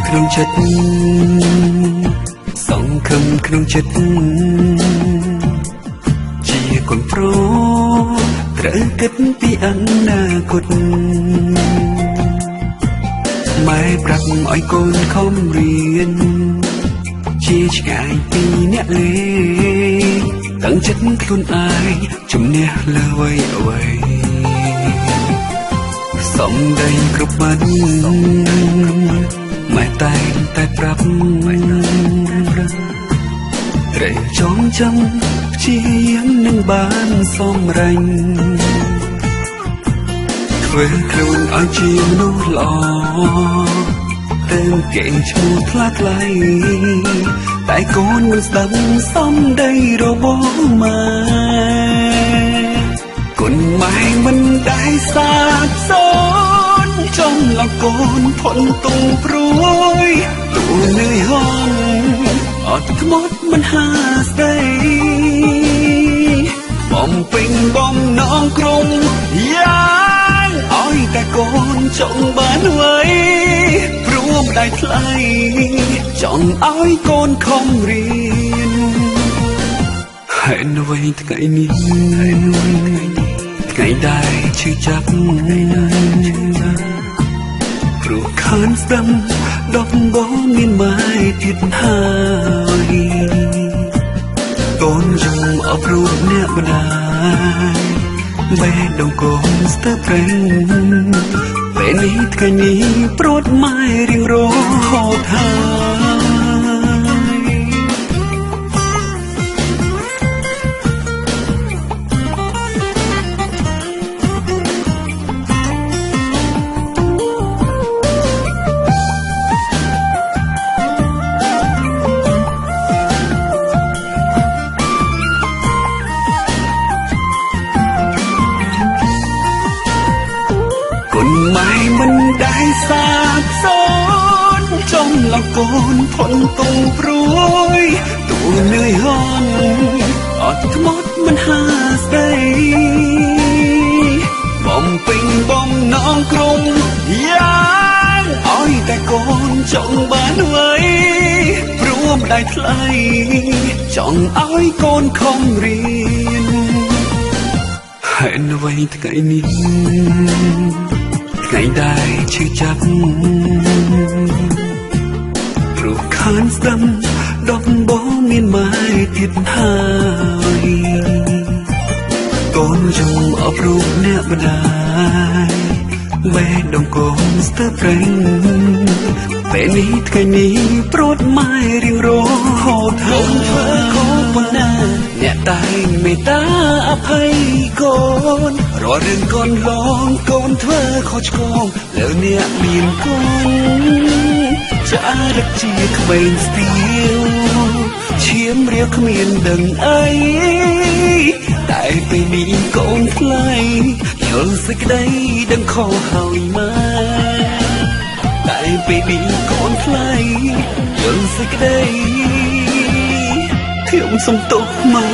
ក្នុងចិត្តសង្ឃឹមក្នុងចិត្តជាកូនប្រុសត្រូវគិតពីអនាគតម៉ែប្រាប់ឲ្យកូនខំរៀនជាឆ្ងាយពីអ្នកលេងតាំងចិត្តខ្លួនឯងជំនះលើអ្វីអ្វីសំដីគ្រប់បាត់ម៉ែតែងតែប្រាប់ត្រូវចងចាំព្យាយាមនឹងបានសម្រេចធ្វើខ្លួនឲ្យជាមនុស្សល្អទៅគេឈ្មោះថ្លាថ្លៃតែកូនមិនស្ដាប់សំដីរបស់ម៉ែគុណម៉ែមិនដែលសាបសូន្យចង់លកូនផុនទុំព្រួយទូនឿយហំអត់ធ្មត់មិនហាស្ដីបំពេញបំណងក្រុមយ៉ាងឲ្យតែកូនចង់បានអ្វីព្រោះម្ដាយថ្លៃចង់ឲ្យកូនខំរៀនហេតុអ្វីថ្ងៃនេះថ្ងៃដែលឈឺចាប់ព្រោះខានស្ដាំដប់បងមានម៉ែទៀតហើយកូនយំអបរូបអ្នកម្ដាយបេះដូងកូនស្ទើរប្រេងពេលនេះថ្ងៃនេះប្រត់ម៉ែរៀងរហូតហើយគុណម៉ែមិនដែលសាបសូន្យចង់លកូនផុនទុំព្រួយទូនឿយហំអត់ធ្មត់មិនហាស្ដីបំពេញបំណងក្រុមយ៉ាងឲ្យតែកូនចង់បានអ្វីព្រោះម្ដាយថ្លៃចង់ឲ្យកូនខំរៀនហេតុអ្វីថ្ងៃនេះថ្ងៃដែលឈឺចាប់ព្រោះខានស្ដាំដប់បងមានម៉ែទៀតហើយកូនយំអបរូបអ្នកម្ដាយបេះដូងកូនស្ទើរប្រេងពេលនេះថ្ងៃនេះប្រត់ម៉ែរៀងរហូតហើយកូនធ្វើខុសប៉ុណ្ណាអ្នកតែងមេត្តាអភ័យកូនរាល់រឿងកូនលងកូនធ្វើខុសឆ្គងលើអ្នកមានគុណចារឹកជាក្មេងស្ទៀវឈាមរាវគ្មានដឹងអីតែពេលនេះកូនថ្លៃយល់សេចក្តីដឹងខុសហើយម៉ែតែពេលនេះកូនថ្លៃយល់សេចក្តីខ្ញុំសុំទោសម៉ែ